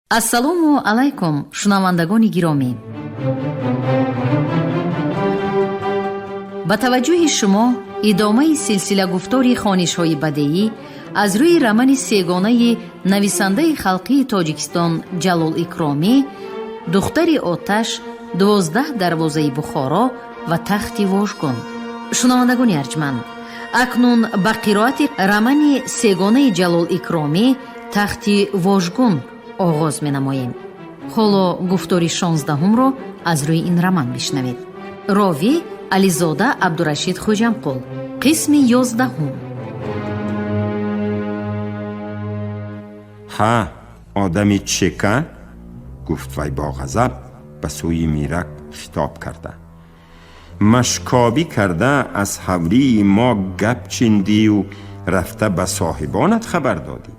Ассалому алайкум, шунавандагони гиромӣ. Ба таваҷҷӯҳи шумо идомаи силсилагуфтори хонишҳои бадеӣ аз рӯи романи сегонаи нависандаи халқии Тоҷикистон Ҷалол Икромӣ «Духтари оташ», «12 дарвозаи Бухоро» ва «Тахти вожгун». Шунавандагони арҷманд, акнун ба қироати романи сегонаи Ҷалол Икромӣ «Тахти вожгун» оғоз менамоем. Ҳоло гуфтори 16-ҳумро аз рӯи ин роман бишнавед. Ровӣ Ализода Абдурашид Хоҷамқул. Қисми 11-ҳум. Ҳа, одами чека, гуфт вай бо ғазаб ба сӯи Мирак хитоб карда, машкобӣ карда аз ҳавлии мо гап чиндию рафта ба соҳибонат хабар додӣ.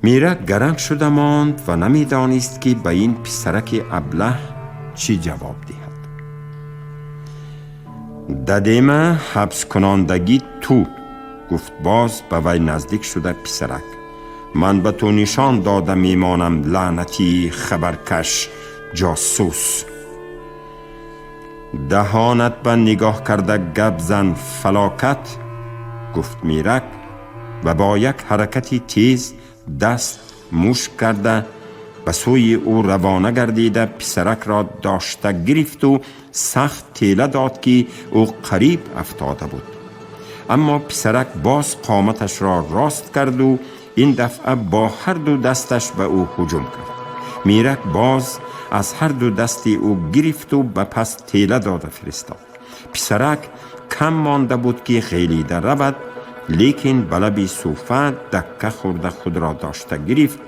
Мирак гаранг шуда монд ва намедонист, ки ба ин писараки аблаҳ чӣ ҷавоб диҳад. Дадема ҳабскунандагӣ ту, гуфт боз ба вай наздик шуда писарак, ман ба ту нишон дода мемонам, лаънатии хабаркаш, ҷосус. Даҳонат ба нигоҳ карда гап зан, фалокат, гуфт Мирак ва бо як ҳаракати тез даст мушт карда ба сӯи ӯ равона гардида, писаракро дошта гирифту сахт тела дод, ки ӯ қариб афтода буд. Аммо писарак боз қоматашро рост карду ин дафъа бо ҳарду дасташ ба ӯ ҳуҷум кард. Мирак боз аз ҳарду дасти ӯ гирифту ба пас тела дода фиристод. Писарак кам монда буд, ки ғелида равад, лекин ба лаби суфа дакка хӯрда худро дошта гирифт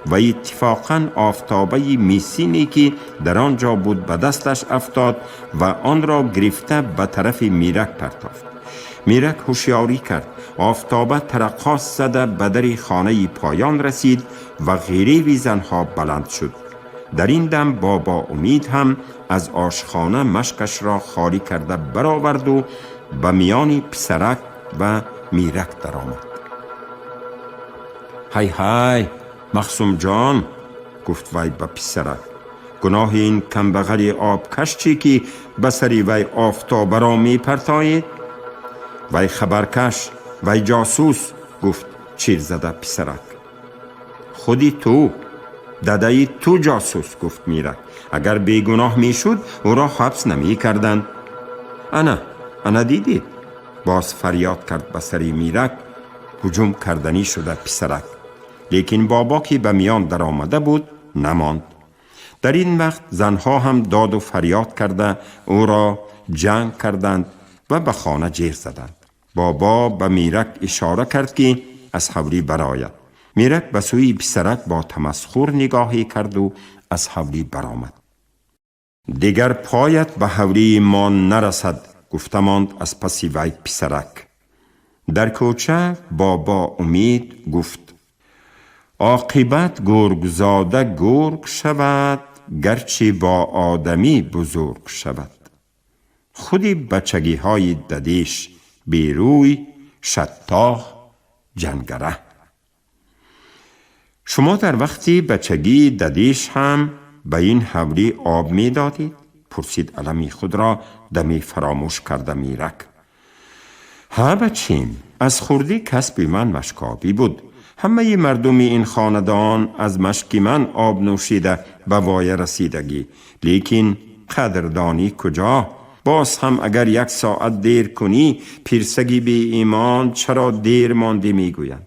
ва иттифоқан офтобаи мисине, ки дар он ҷо буд, ба дасташ афтод ва онро гирифта ба тарафи Мирак партофт. Мирак ҳушёрӣ кард. Офтоба тараққос зада ба дари хонаи поён расид ва ғиреви занҳо баланд шуд. Дар ин дам Бобо Умид ҳам аз ошхона машкашро холӣ карда бароварду ба миёни писарак ва Мирак даромад. Ҳай, ҳай, Махсумҷон, гуфт вай ба писарак, гуноҳи ин камбағали обкаш чӣ, ки ба сари вай офтобаро мепартоед? Вай хабаркаш, вай ҷосус, гуфт чир зада писарак. Худи ту, дадаи ту ҷосус, гуфт Мирак. Агар бегуноҳ мешуд, ӯро ҳабс намекарданд. Ана, ана, дидед, боз фарёд кард ба сари Мирак ҳуҷум карданӣ шуда писарак, лекин бобо, ки ба миён даромада буд, намонд. Дар ин вақт занҳо ҳам доду фарёд карда ӯро ҷанг карданд ва ба хона ҷеғ заданд. Бобо ба Мирак ишора кард, ки аз ҳавлӣ барояд. Мирак ба сӯи писарак бо тамасхур нигоҳе карду аз ҳавлӣ баромад. Дигар поят ба ҳавлии мо нарасад, гуфта монд аз паси вай писарак. Дар кӯча Бобо Умид гуфт: оқибат гургзода гург шавад, гарчи бо одамӣ бузург шавад. Худи бачагиҳои дадиш берӯй, шаттоҳ, ҷангара. Шумо дар вақти бачагии дадиш ҳам ба ин ҳавлӣ об медодед? Пурсид алами худро даме фаромӯш карда Мирак. Ҳа, бачим, аз хурдӣ касби ман машкобӣ буд. Ҳамаи мардуми ин хонадон аз машки ман об нӯшида ба воя расидагӣ. Лекин қадрдонӣ куҷо? Боз ҳам агар як соат дер кунӣ, пирсаги беимон, чаро дер мондӣ, мегӯянд.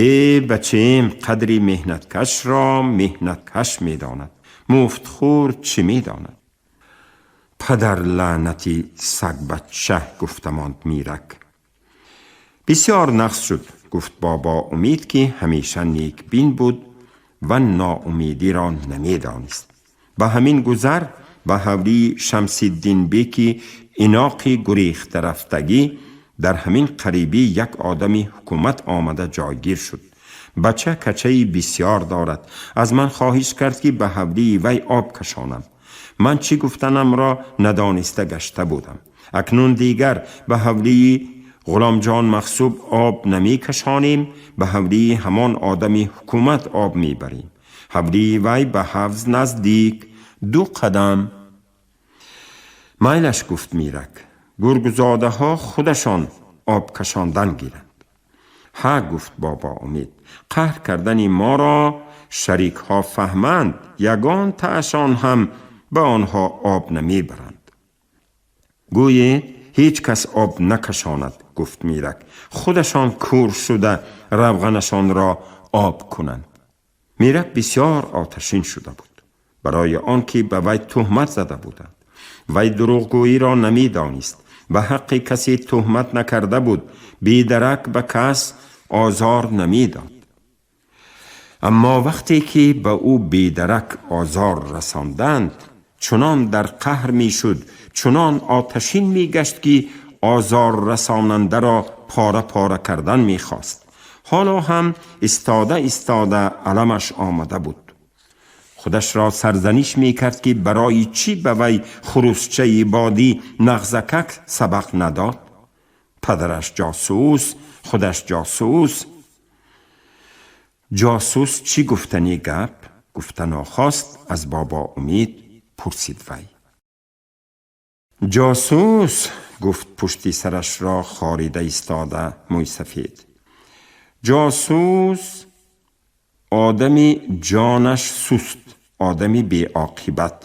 Э, бачем, қадри меҳнаткашро меҳнаткаш медонад, муфтхӯр чӣ медонад? Падар лаънати сагбача, гуфта монд Мирак. Бисёр нағз шуд, гуфт Бобо Умид, ки ҳамеша некбин буд ва ноумедиро намедонист. Ба ҳамин гузар ба ҳавлии Шамсиддинбеки иноқи гурехтарафтагӣ дар ҳамин қарибӣ як одами ҳукумат омада ҷойгир шуд. Бача качаи бисьёр дорад. Аз ман хоҳиш кард, ки ба ҳавлии вай об кашонам. Ман чӣ гуфтанамро надониста гашта будам. Акнун дигар ба ҳавлии Ғуломҷон Мақсуб об намекашонем, ба ҳавлии ҳамон одами ҳукумат об мебарем. Ҳавлии вай ба ҳавз наздик, 2 қадам. Майлаш, гуфт Мирак, гургзодаҳо худашон об кашондан гиранд. Ҳа, гуфт Бобо Умед, қаҳр кардани моро шарикҳо фаҳманд, ягон таашон ҳам ба онҳо об намебаранд. Гӯед ҳеҷ кас об накашонад, гуфт Мирак, худашон кур шуда равғанашонро об кунанд. Мирак бисёр оташин шуда буд, барои он ки ба вай туҳмат зада буданд. Вай дурӯғгӯиро намедонист, ба ҳаққи касе туҳмат накарда буд, бедарак ба кас озор намедод. Аммо вақте ки ба ӯ бедарак озор расонданд, чунон дар қаҳр мешуд, чунон оташин мегашт ки озор расонандаро пора пора кардан мехост. ҳоло ҳам истода истода аламаш омада буд. Худашро сарзаниш мекард ки барои чӣ ба вай хурусчаи бодӣ нағзакак сабақ надод. Падараш ҷосус, худаш ҷосус. Ҷосус чӣ гуфтани гап? Гуфта нохост аз Бобо Умед пурсид вай. Ҷосус, гуфт пушти сарашро хорида истода мӯйсафед. Ҷосус одами ҷонаш суст, одами беоқибат,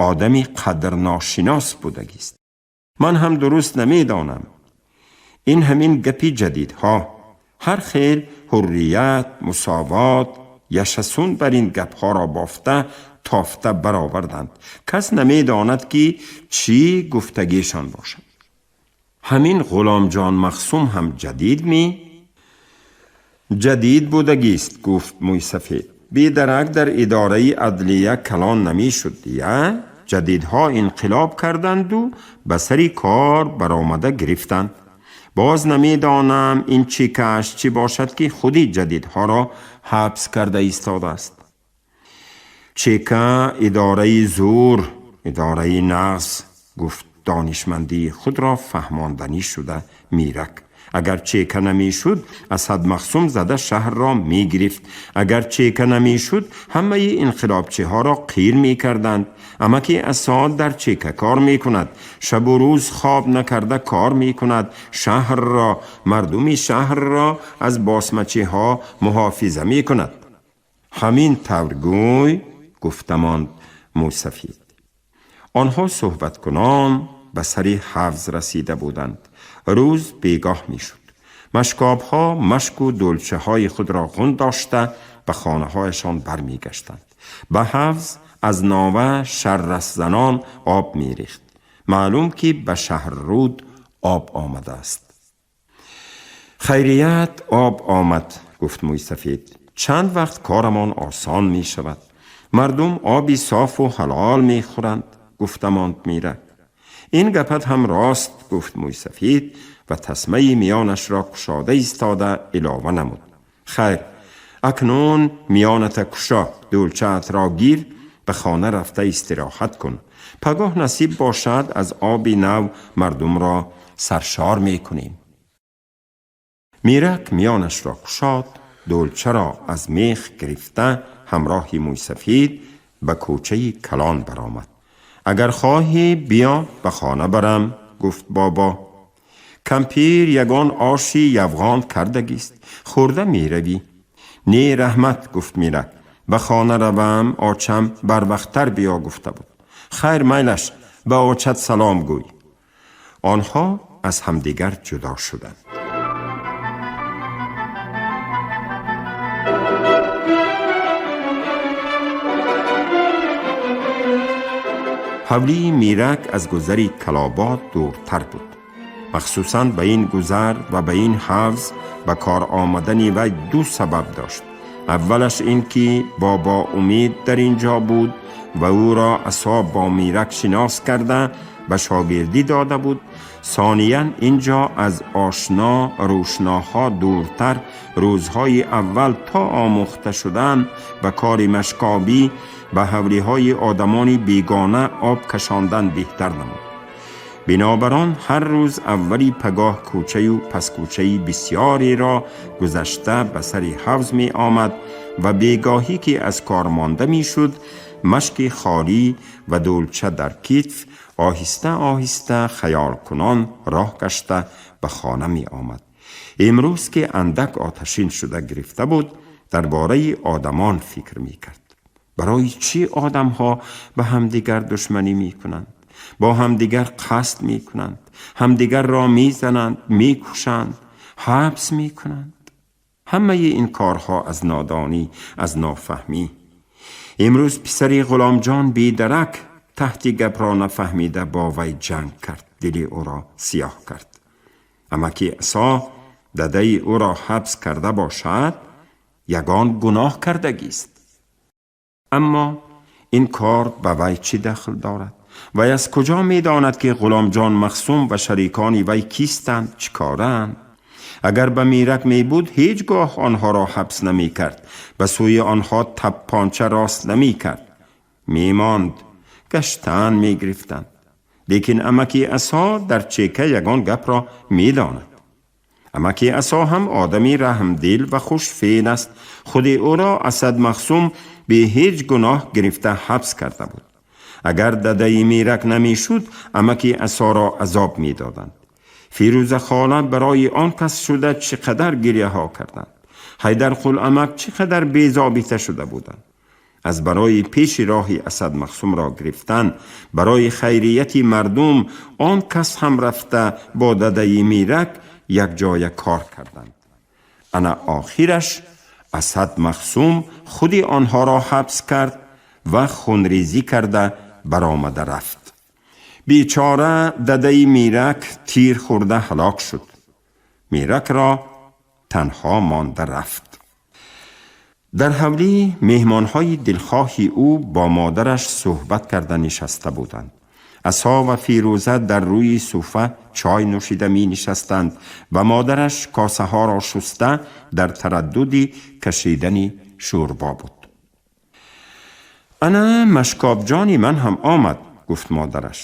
одами қадрношинос будагист. Ман ҳам дуруст намедонам. Ин ҳамин гапи ҷадидҳо. Ҳар хел ҳуррият, мусовот, яшасун бар ин гапҳоро бофта тофта бароварданд. Кас намедонад ки чӣ гуфтагишон бошад. Ҳамин Ғуломҷон Мақсум ҳам ҷадид ми? Ҷадид будагист, гуфт мӯйсафед. Бедарак дар идораи адлия калон намешуд, я? Ҷадидҳо инқилоб карданду ба сари кор баромада гирифтанд. Боз намедонам ин чӣ каш чӣ бошад ки худи ҷадидҳоро ҳабс карда истодааст. Чека идораи зур, идораи нағз, гуфт донишмандии худро фаҳмонданӣ шуда Мирак. Агар чека намешуд, Асад Мақсум зада шаҳрро мегирифт. Агар чека намешуд, ҳамаи инқилобчиҳоро қир мекарданд. Амаки Асад дар чека кор мекунад, шабу рӯз хоб накарда кор мекунад, шаҳрро, мардуми шаҳрро аз босмачиҳо муҳофиза мекунад. Ҳамин тавр гӯй, гуфтамонд мӯйсафед. Онҳо суҳбаткунон ба сари ҳавз расида буданд. Рӯз бегоҳ мешуд. Машкобҳо машку дулчаҳои худро ғун дошта ба хонаҳояшон бармегаштанд. Ба ҳавз аз нова шаррасзанон об мерехт. Маълум ки ба шаҳрруд об омадааст. Хайрият об омад, гуфт мӯйсафед. Чанд вақт корамон осон мешавад. Мардум оби софу ҳалол мехӯранд, гуфтамонд Мирак. Ин гапат ҳам рост, гуфт мӯйсафед ва тасмаи миёнашро кушода истода илова намуд. Хайр, акнун миёната кушо, дулчаатро гир, ба хона рафта истироҳат кун. Пагоҳ насиб бошад аз оби нав мардумро саршор мекунем. Мирак миёнашро кушод, дулчаро аз мех гирифта ҳамроҳи мӯйсафед ба кӯчаи калон баромад. Агар хоҳӣ биё ба хона барам, гуфт бобо. Кампир ягон оши явғон кардагист, хӯрда меравӣ. Не, раҳмат, гуфт Мирак. Ба хона равам, очам барвақттар биё гуфта буд. Хайр, майлаш, ба очат салом гӯй. Онҳо аз ҳамдигар ҷудо шуданд. Ҳавлии Мирак аз гузари Калобод дуртар буд. Махсусан ба ин гузар ва ба ин ҳавз ба кор омадани вай ду сабаб дошт. Аввалаш ин ки Бобо Умед дар ин ҷо буд ва ӯро асоб бо Мирак шинос карда ба шогирдӣ дода буд. Сониян ин ҷо аз ошно рӯшноҳо дуртар рӯзҳои аввал то омӯхта шудан ба кори машкобӣ ба ҳавлиҳои одамони бегона об кашондан беҳтар намуд. Бинобар он ҳар рӯз аввали пагоҳ кӯчаю паскӯчаи бисёреро гузашта ба сари ҳавз меомад ва бегоҳӣ ки аз кор монда мешуд, машки холӣ ва дулча дар китф оҳиста оҳиста хаёлкунон роҳ гашта ба хона меомад. Имрӯз ки андак оташин шуда гирифта буд, дар бораи одамон фикр мекард. Барои чӣ одамҳо ба ҳамдигар душманӣ мекунанд, бо ҳамдигар қасд мекунанд, ҳамдигарро мезананд, мекушанд, ҳабс мекунанд? Ҳамаи ин корҳо аз нодонӣ, аз нофаҳмӣ. Имрӯз писари Ғуломҷон бедарак таҳти гапро нафаҳмида бо вай ҷанг кард, дили ӯро сиёҳ кард. Амаки Асо дадаи ӯро ҳабс карда бошад, ягон гуноҳ кардагист. Аммо ин кор ба вай чӣ дахл дорад? Вай аз куҷо медонад, ки Ғуломҷон Махсум ва шарикони вай кистанд, чӣ коранд? Агар ба Мирак мебуд, ҳеҷ гоҳ онҳоро ҳабс намекард, ба сӯи онҳо таппонча рост намекард, мемонд, гаштан мегирифтанд. Лекин амаки Асо дар чека ягон гапро медонад. Амаки Асо ҳам одами раҳмдил ва хушфеъл аст. Худи ӯро Асад Махсум бе ҳеҷ гуноҳ гирифта ҳабс карда буд. Агар дадаи Мирак намешуд, амаки Асоро азоб медоданд. Фирӯза хола барои он кас шуда чӣ қадар гиряҳо карданд. Ҳайдарқул амак чӣ қадар безобита шуда буданд. Аз барои пеши роҳи Асад Махсумро гирифтан, барои хайрияти мардум он кас ҳам рафта бо дадаи Мирак якҷоя кор карданд. Ана охираш Асад Махсум худи онҳоро ҳабс кард ва хунрезӣ карда баромада рафт. Бечора дадаи Мирак тир хӯрда ҳалок шуд. Миракро танҳо монда рафт. Дар ҳавлӣ меҳмонҳои дилхоҳи ӯ бо модараш суҳбат карда нишаста буданд. Асо ва Фирӯза дар рӯи суфа чой нӯшида менишастанд ва модараш косаҳоро шуста дар тараддуди кашидани шӯрбо буд. Ана Машкобҷони ман ҳам омад, гуфт модараш.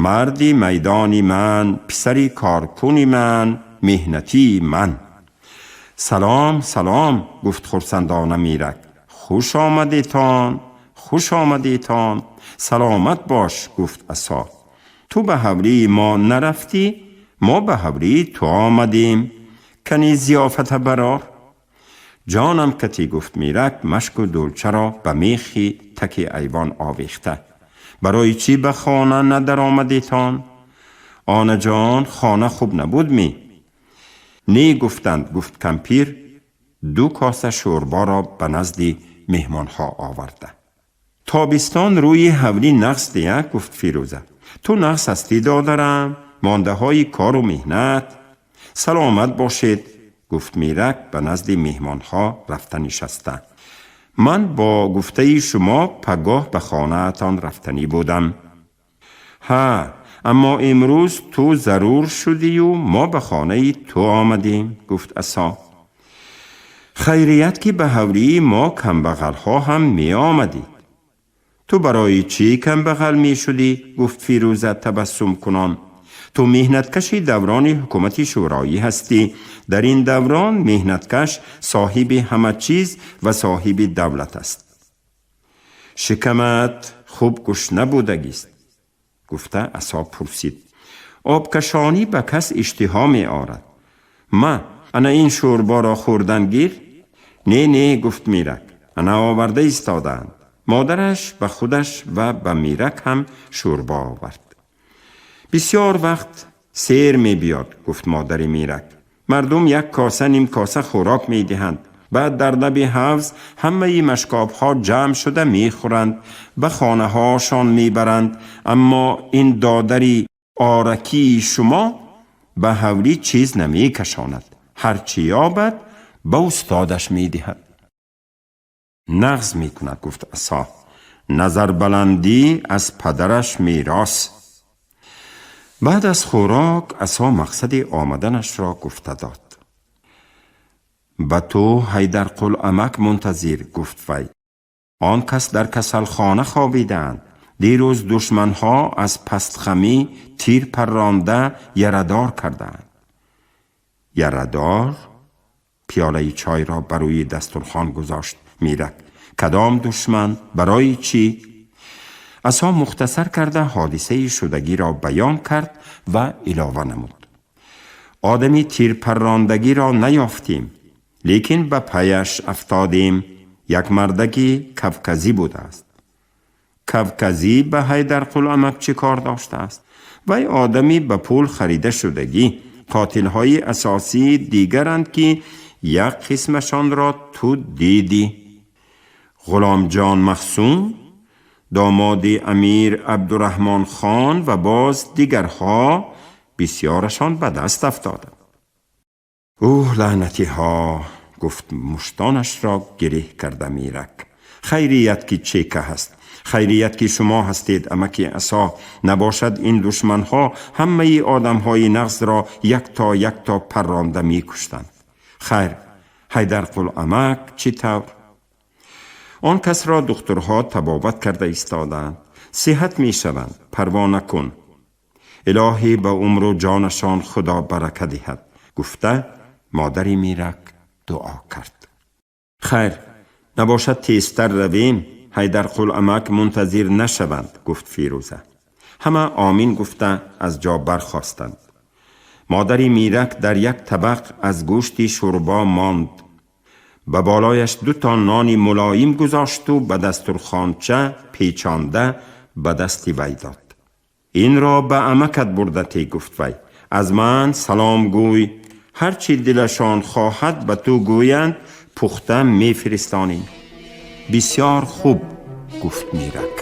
Марди майдони ман, писари коркуни ман, меҳнатии ман. Салом, салом, гуфт хурсандона Мирак. Хуш омадетон, хуш омадетон. Саломат бош, гуфт Асо. Ту ба ҳавлии мо нарафтӣ, мо ба ҳавлии ту омадем. Кани зиёфата барор. Ҷонам кати, гуфт Мирак, машку дулчаро ба мехи таки айвон овехта. Барои чӣ ба хона надаромадетон? Онаҷон, хона хуб набуд ми? Не гуфтанд, гуфт кампир, ду коса шӯрборо ба назди меҳмонҳо оварда. Тобистон рӯи ҳавлӣ нағз дия, гуфт Фирӯза. Ту нағз ҳастӣ, додарам, мондаҳои кору меҳнат. Саломат бошед, гуфт Мирак ба назди меҳмонҳо рафта нишаста. Ман бо гуфтаи шумо пагоҳ ба хонаатон рафтанӣ будам. Ҳа, аммо имрӯз ту зарур шудию мо ба хонаи ту омадем, гуфт Асо. Хайрият, ки ба ҳавлии мо камбағалҳо ҳам меомадед. Ту барои чӣ камбағал мешудӣ? Гуфт Фирӯза табассумкунон. Ту меҳнаткаши даврони ҳукумати шӯроӣ ҳастӣ. Дар ин даврон меҳнаткаш соҳиби ҳама чиз ва соҳиби давлат аст. Шикамат хуб гушна будагист? Гуфта Асо пурсид. Обкашонӣ ба кас иштиҳо меорад. Ма, ана ин шӯрборо хӯрдан гир. Не, не, гуфт Мирак, ана оварда истодаанд. Модараш ба худаш ва ба Мирак ҳам шӯрбо овард. Бисёр вақт сер мебиёд, гуфт модари Мирак. Мардум як коса, ним коса хӯрок медиҳанд. Баъд дар лаби ҳавз ҳамаи машкобҳо ҷамъ шуда мехӯранд, ба хонаҳошон мебаранд. Аммо ин додари оракии шумо ба ҳавлӣ чиз намекашонад, ҳарчи ёбад, ба устодаш медиҳад. Нағз мекунад, гуфт Асо. Назарбаландӣ аз падараш мерос. Баъд аз хӯрок Асо мақсади омаданашро гуфта дод. Ба ту Ҳайдарқул амак мунтазир, гуфт вай. Он кас дар касалхона хобидаанд. Дирӯз душманҳо аз пастхамӣ тир парронда ярадор кардаанд. Ярадор? Пиёлаи чойро ба рӯи дастурхон гузошт Мирак. Кадом душман? Барои чӣ? Асо мухтасар карда ҳодисаи шудагиро баён кард ва илова намуд. Одами тирпаррондагиро наёфтем, лекин ба паяш афтодем. Як мардаки кавказӣ будааст. Кавказӣ ба Ҳайдарқул амак чӣ кор доштааст? Вай одами ба пул харида шудагӣ. Қотилҳои асосии дигаранд, ки як қисмашонро ту дидӣ. Ғуломҷон Махсум, домоди амир Абдураҳмон хон ва боз дигарҳо бисёрашон ба даст афтоданд. Ӯҳ, лаънатиҳо! Гуфт муштонашро гиреҳ карда Мирак. Хайрият ки чека ҳаст, хайрият ки шумо ҳастед, амаки Асо. Набошад, ин душманҳо ҳамаи одамҳои нағзро якто якто парронда мекуштанд. Хайр, Ҳайдарқул амак чӣ тавр? Он касро духтурҳо табобат карда истодаанд, сиҳат мешаванд, парво накун. Илоҳӣ ба умру ҷонашон Худо барака диҳад, гуфта модари Мирак дуо кард. Хайр, набошад, тезтар равем, Ҳайдарқул амак мунтазир нашаванд, гуфт Фирӯза. Ҳама омин гуфта аз ҷо бархостанд. Модари Мирак дар як табақ аз гӯшти шӯрбо монд, ба болояш ду то нони мулоим гузошту ба дастурхонча печонда ба дасти вай дод. Инро ба амакат бурда те, гуфт вай. Аз ман салом гӯй, ҳар чӣ дилашон хоҳад ба ту гӯянд, пухта мефиристонем. Бисёр хуб, гуфт Мирак.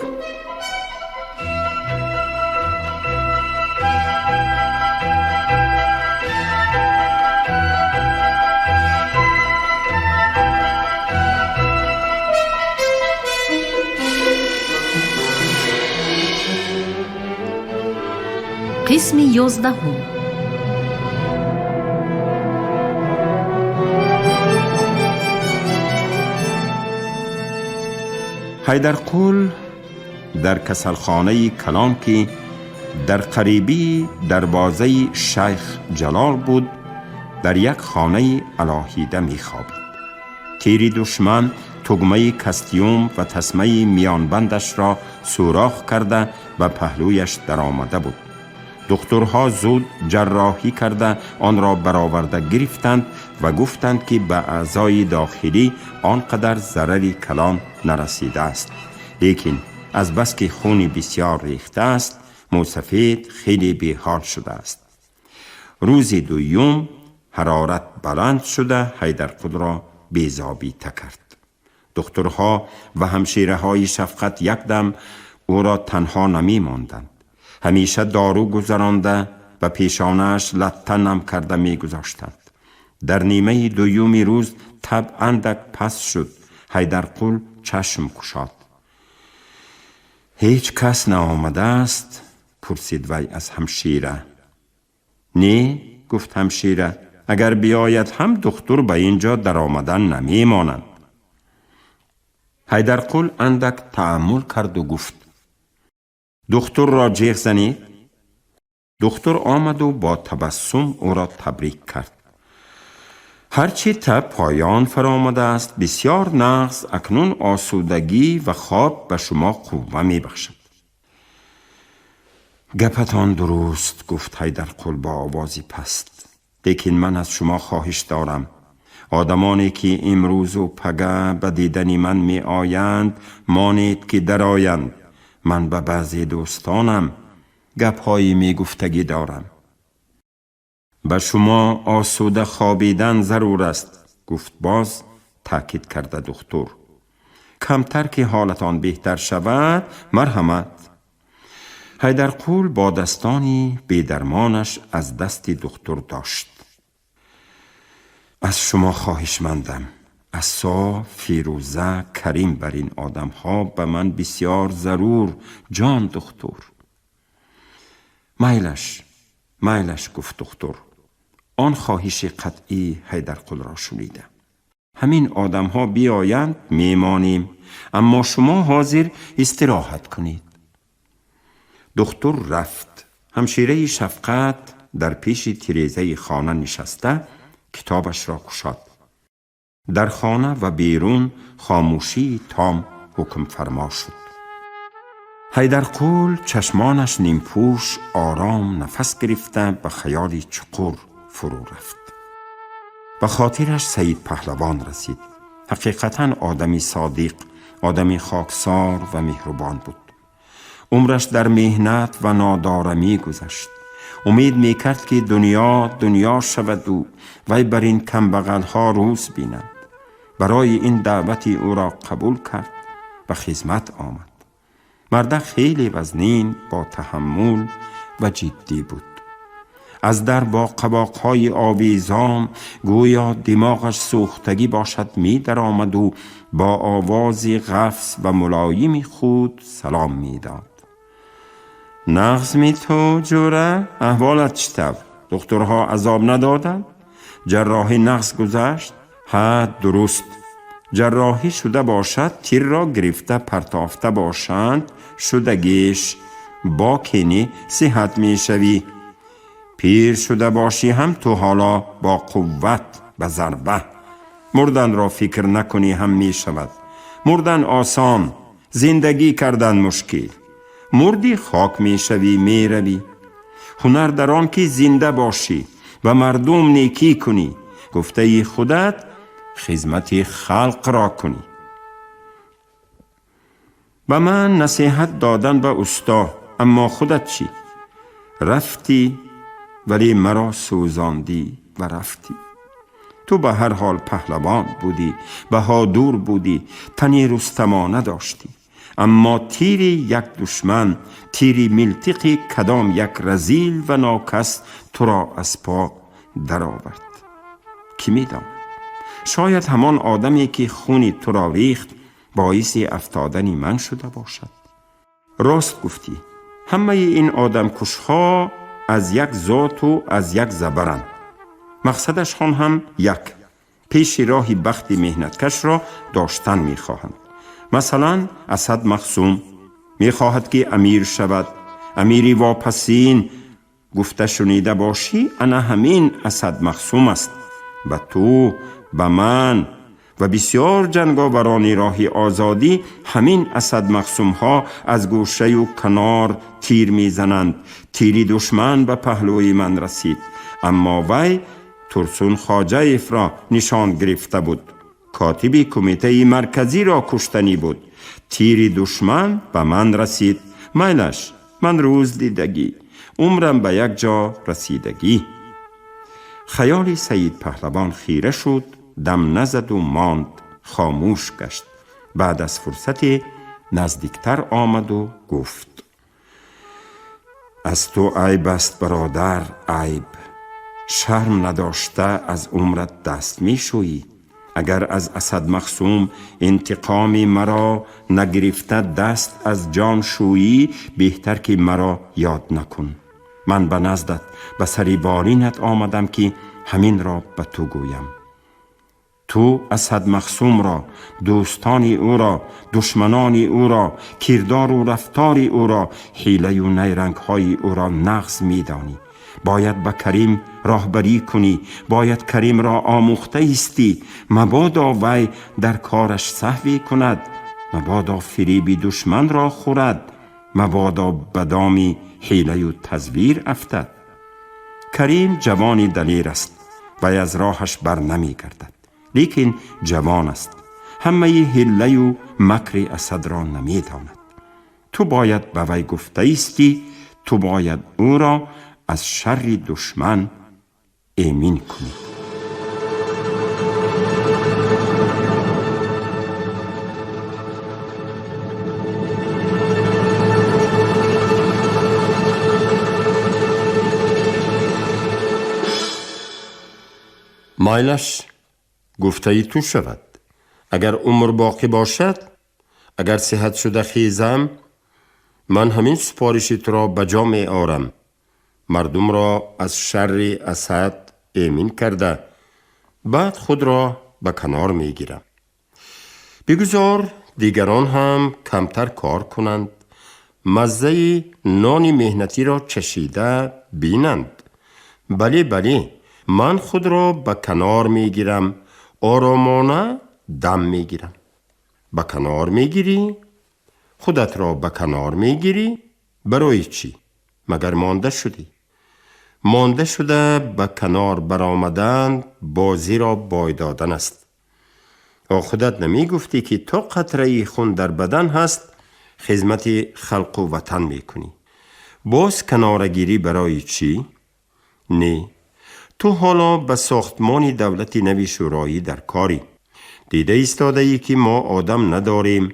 Қисми 11. Ҳайдарқул дар касалхонаи калон, ки дар қарибии дарвозаи Шайх Ҷалол буд, дар як хонаи алоҳида мехобид. Тири душман тугмаи кастюм ва тасмаи миёнбандашро сӯрох карда ба паҳлӯяш даромада буд. Духтурҳо зуд ҷарроҳӣ карда онро бароварда гирифтанд ва гуфтанд, ки ба аъзои дохилӣ он қадар зарари калон нарасидааст, лекин азбаски хуни бисёр рехтааст, мӯсафед хеле беҳол шудааст. Рӯзи дуюм ҳарорат баланд шуда Ҳайдарқулро безобита кард. Духтурҳо ва ҳамшираҳои шафқат якдам ӯро танҳо намемонданд. Ҳамеша дору гузаронда ба пешонааш латта нам карда мегузоштанд. Дар нимаи дуюми рӯз таб андак паст шуд. Ҳайдарқул чашм кушод. Ҳеҷ кас наомадааст? Пурсид вай аз ҳамшира. Не, гуфт ҳамшира, агар биёяд ҳам духтур ба ин ҷо даромадан намемонанд. Ҳайдарқул андак тааммул карду гуфт: духтурро ҷеғ занед. Духтур омаду бо табассум ӯро табрик кард. Ҳарчи таб поён фаромадааст, бисёр нағз, акнун осудагӣ ва хоб ба шумо қувва мебахшад. Гапатон дуруст, гуфт Ҳайдарқул бо овози паст, лекин ман аз шумо хоҳиш дорам. Одамоне ки имрӯзу пага ба дидани ман меоянд, монед ки дароянд. Ман ба баъзе дӯстонам гапҳои мегуфтагӣ дорам. Ба шумо осуда хобидан зарур аст, гуфт боз таъкид карда духтур. Камтар ки ҳолатон беҳтар шавад, марҳамат. Ҳайдарқул бо дастони бедармонаш аз дасти духтур дошт. Аз шумо хоҳишмандам, Асо, Фирӯза, Карим бар ин одамҳо ба ман бисёр зарур, ҷон духтур. Майлаш, майлаш, гуфт духтур. Он хоҳиши қатъии Ҳайдарқулро шунида. Ҳамин одамҳо биёянд, мемонем, аммо шумо ҳозир истироҳат кунед. Духтур рафт. Ҳамшираи Шафқат дар пеши тирезаи хона нишаста китобашро кушод. Дар хона ва берун хомӯшии том ҳукмфармо шуд. Ҳайдарқул чашмонаш нимпӯш ором нафас гирифта ба хаёли чуқур фурӯ рафт. Ба хотираш Саид Паҳлавон расид. Ҳақиқатан одами содиқ, одами хоксор ва меҳрубон буд. Умраш дар меҳнат ва нодорамӣ гузашт. Умед мекард, ки дунё дунё шаваду вай бар ин камбағалҳо рӯз бинад. Барои ин даъвати ӯро қабул кард, ба хизмат омад. Мардак хеле вазнин, бо таҳаммул ва ҷиддӣ буд. Аз дар бо қабоқҳои овезон, гӯё димоғаш сӯхтагӣ бошад, медаромаду бо овози ғафз ва мулоими худ салом медод. Нағзми ту, ҷӯра? Аҳволат чӣ тавр? Духтурҳо азоб надоданд? Ҷарроҳӣ нағз гузашт? Ҳа, дуруст. Ҷарроҳӣ шуда бошад, тирро гирифта партофта бошанд, шудагиш бо кени сиҳат мешавӣ. Пир шуда бошӣ ҳам ту ҳоло бо қувват ба зарба. Мурданро фикр накунӣ ҳам мешавад. Мурдан осон, зиндагӣ кардан мушкил. Мурдӣ, хок мешавӣ, меравӣ. Ҳунар дар он ки зинда бошӣ, ба мардум некӣ кунӣ, гуфтаи худат, хизмати халқро кунӣ. Ба ман насиҳат додан ба усто, аммо худат чӣ? Рафтӣ, вале маро сӯзондӣ ва рафтӣ. Ту ба ҳар ҳол паҳлавон будӣ, баҳодур будӣ, тани рустамона доштӣ. Аммо тири як душман, тири милтиқи кадом як разил ва нокас туро аз по даровард. Кӣ медонад, шояд ҳамон одаме, ки хуни туро рехт, боиси афтодани ман шуда бошад. Рост гуфтӣ, ҳамаи ин одамкушҳо аз як зоту аз як забаранд. Мақсадашон ҳам як: пеши роҳи бахти меҳнаткашро доштан мехоҳанд. Масалан, Асад Махсум мехоҳад, ки амир шавад, амири вопасин. Гуфта шунида бошӣ, ана ҳамин Асад Махсум аст. Ба ту, ба ман ва бисёр ҷанговарони роҳи озодӣ ҳамин Асад Махсумҳо аз гӯшаю канор тир мезананд. Тири душман ба паҳлӯи ман расид, аммо вай Турсун Хоҷаевро нишон гирифта буд, котиби Кумитаи Марказиро куштанӣ буд. Тири душман ба ман расид. Майлаш, ман рӯз дидагӣ, умрам ба як ҷо расидагӣ. Хаёли Саид Паҳлавон хира шуд, дам назаду монд, хомӯш гашт. Баъд аз фурсате наздиктар омаду гуфт: «Аз ту айб аст, бародар, айб. Шарм надошта аз умрат даст мешӯӣ. Агар аз Асад Махсум интиқоми маро нагирифта даст аз ҷон шӯӣ, беҳтар ки маро ёд накун. Ман ба наздат, ба сари болинат омадам, ки ҳаминро ба ту гӯям. Ту Асад Махсумро, дӯстони ӯро, душманони ӯро, кирдору рафтори ӯро, ҳилаю найрангҳои ӯро нағз медонӣ. Бояд ба Карим роҳбарӣ кунӣ, бояд Каримро омӯхта истӣ. Мабодо вай дар кораш саҳве кунад, мабодо фиреби душманро хӯрад, мабодо ба доми ҳилаю тазвир афтад. Карим ҷавони далер аст, вай аз роҳаш бар намегардад, лекин ҷавон аст, ҳамаи ҳиллаю макри Асадро намедонад. Ту бояд ба вай гуфта истӣ, ту бояд ӯро аз шарри душман эмин кунӣ». Майлаш, гуфтаи ту шавад. Агар умр боқӣ бошад, агар сиҳат шуда хезам, ман ҳамин супориши туро ба ҷо меорам. Мардумро аз шарри Асад эмин карда, баъд худро ба канор мегирам. Бигузор дигарон ҳам камтар кор кунанд. Маззаи нони меҳнатиро чашида бинанд. Бале, бале, ман худро ба канор мегирам, оромона дам мегирам. Ба канор мегирӣ? Худатро ба канор мегирӣ? Барои чӣ? Магар монда шудӣ? Монда шуда ба канор баромадан бозиро бой додан аст. Худат намегуфтӣ, ки то қатраи хун дар бадан ҳаст, хизмати халқу ватан мекунӣ? Боз канорагирӣ барои чӣ? Не, ту ҳоло ба сохтмони давлати нави шӯроӣ дар корӣ. Дида истодаӣ, ки мо одам надорем.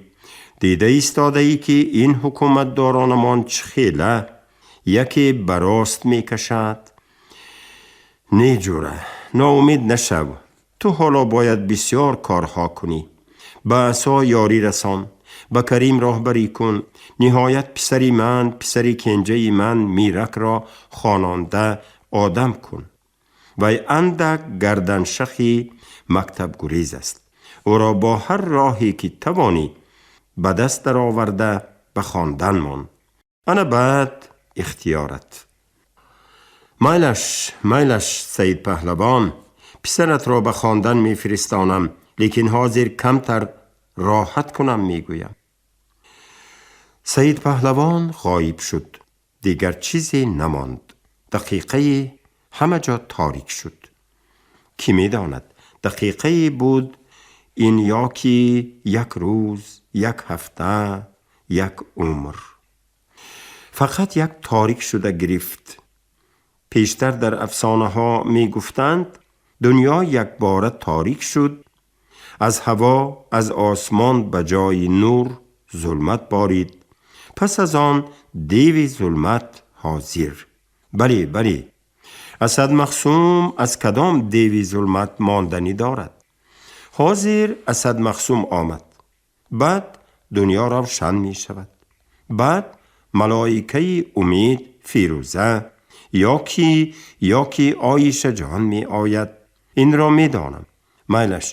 Дида истодаӣ, ки ин ҳукуматдоронамон чӣ хела яке ба рост мекашад. Не, ҷура, ноумед нашав. Ту ҳоло бояд бисёр корҳо кунӣ. Ба Асо ёрӣ расон, ба Карим роҳбарӣ кун. Ниҳоят писари ман, писари кенҷаи ман Миракро хононда одам кун. Вай андак гарданшахи мактабгурез аст. Ӯро бо ҳар роҳе ки тавонӣ ба даст дароварда ба хондан мон. Ана баъд ихтиёрат. Майлаш, майлаш, Саид Паҳлавон, писаратро ба хондан мефиристонам, лекин ҳозир камтар роҳат кунам мегӯям. Саид Паҳлавон ғоиб шуд. Дигар чизе намонд. Дақиқае ҳама ҷо торик шуд. Кӣ медонад, дақиқае буд ин ё ки як рӯз, як ҳафта, як умр. Фақат як торик шуда гирифт. Пештар дар афсонаҳо мегуфтанд, дунё якбора торик шуд, аз ҳаво, аз осмон ба ҷои нур зулмат борид, пас аз он деви зулмат ҳозир. Бале, бале, Асад Махсум аз кадом деви зулмат монданӣ дорад? Ҳозир Асад Махсум омад, баъд дунё равшан мешавад. Баъд малоикаи умед Фирӯза ё ки Оишаҷон меояд. Инро медонам. Майлаш,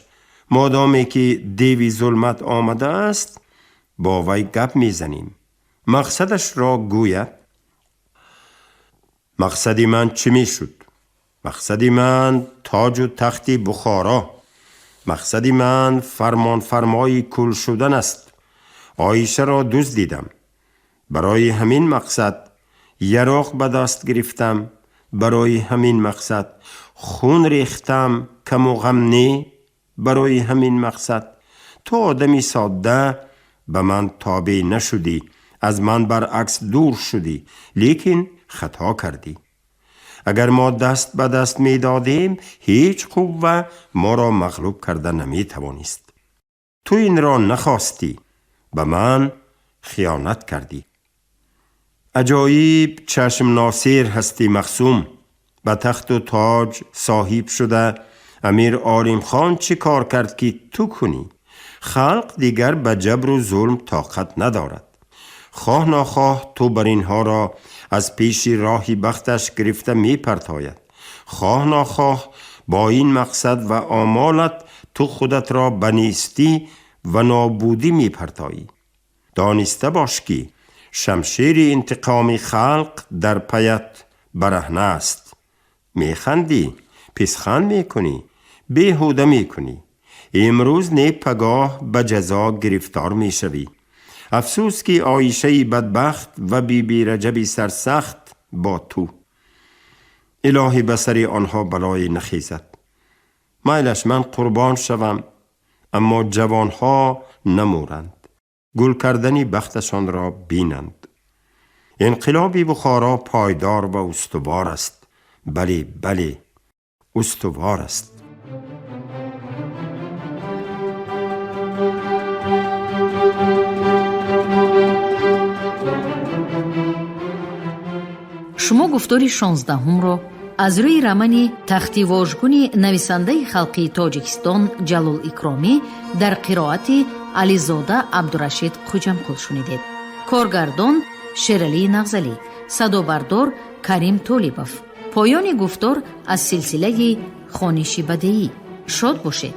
модоме ки деви зулмат омадааст, бо вай гап мезанем, мақсадашро гӯяд. Мақсади ман чӣ мешуд? Мақсади ман тоҷу тахти Бухоро, мақсади ман фармонфармои кул шудан аст. Оишаро дуздидам. Барои ҳамин мақсад яроқ ба даст гирифтам, барои ҳамин мақсад хун рехтам, каму ғам не, барои ҳамин мақсад. Ту одами содда ба ман тобеъ нашудӣ, аз ман баръакс дур шудӣ, лекин хато кардӣ. Агар мо даст ба даст медодем, ҳеҷ қувва моро мағлуб карда наметавонист. Ту инро нахостӣ, ба ман хиёнат кардӣ. Аҷоиб чашмносер ҳастӣ, Махсум. Ба тахту тоҷ соҳиб шуда, Амир Олимхон чӣ кор кард, ки ту кунӣ? Халқ дигар ба ҷабру зулм тоқат надорад. Хоҳ нохоҳ ту бар инҳоро аз пеши роҳи бахташ гирифта мепартояд. Хоҳ нохоҳ бо ин мақсад ва омолат ту худатро ба нестӣ ва нобудӣ мепартоӣ. Дониста бош, ки шамшери интиқоми халқ дар паят бараҳна аст. Механдӣ, писханд мекунӣ, беҳуда мекунӣ. Имрӯз не, пагоҳ ба ҷазо гирифтор мешавӣ. Афсӯс, ки Оишаи бадбахт ва Биби Раҷаби сарсахт бо ту. Илоҳӣ, ба сари онҳо балое нахезад. Майлаш, ман қурбон шавам, аммо ҷавонҳо намуранд, гул кардани бахташонро бинанд. Инқилоби Бухоро пойдор ва устувор аст. Бале, бале, устувор аст. Шумо гуфтори 16-ҳумро аз рӯи романи Тахти вожгуни нависандаи халқии Тоҷикистон Ҷалол Икромӣ дар қироати Ализода Абдурашид Хуҷамқул шунидед. Коргардон Шералии Нағзалӣ, садобардор Карим Толибов. Поёни гуфтор аз силсилаи хониши бадеӣ. Шод бошед.